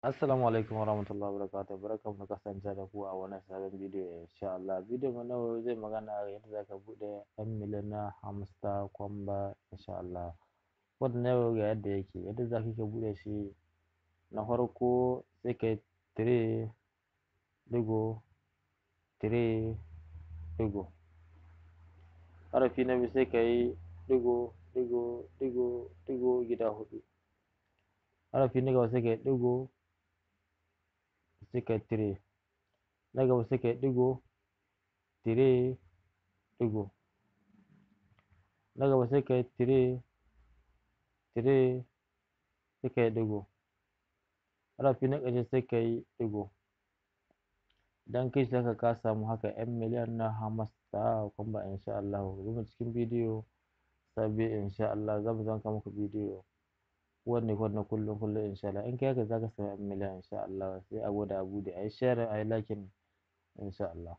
Assalamu alaikum warahmatullahi wabarakatuh. Barkanmu da kasance da ku a wannan sabon bidiyo insha Allah. Bidiyon mu na yau zai magana yadda zaka buɗe 'yan miliyan na Hamster Kombat insha Allah. Wannan yau ga yadda yake, yadda zaka ka buɗe shi. Na farko sai kai three ɗigo three ɗigo. Harafi na biyu sai ka yi ɗigo ɗigo ɗigo ɗigo gida huɗu. Harafi na gaba sai ka yi ɗigo, sai ka yi three. Na gaba sai ka yi ɗigo three ɗigo. Na gaba sai ka yi three three, sai ka yi ɗigo. Harafi na ƙarshe sai ka yi ɗigo. Idan kai shi haka, ka samu haka 'yan miliyan na Hamster Kombat insha Allah. Zuwa cikin bidiyo sabbi insha Allah za mu zanka muku bidiyo wanne wanne kullum kullum insha Allah. In kai haka, zaka samu 'yan miliyan insha Allah. Sai a gwada a buɗe, a yi share, a yi liking insha Allah.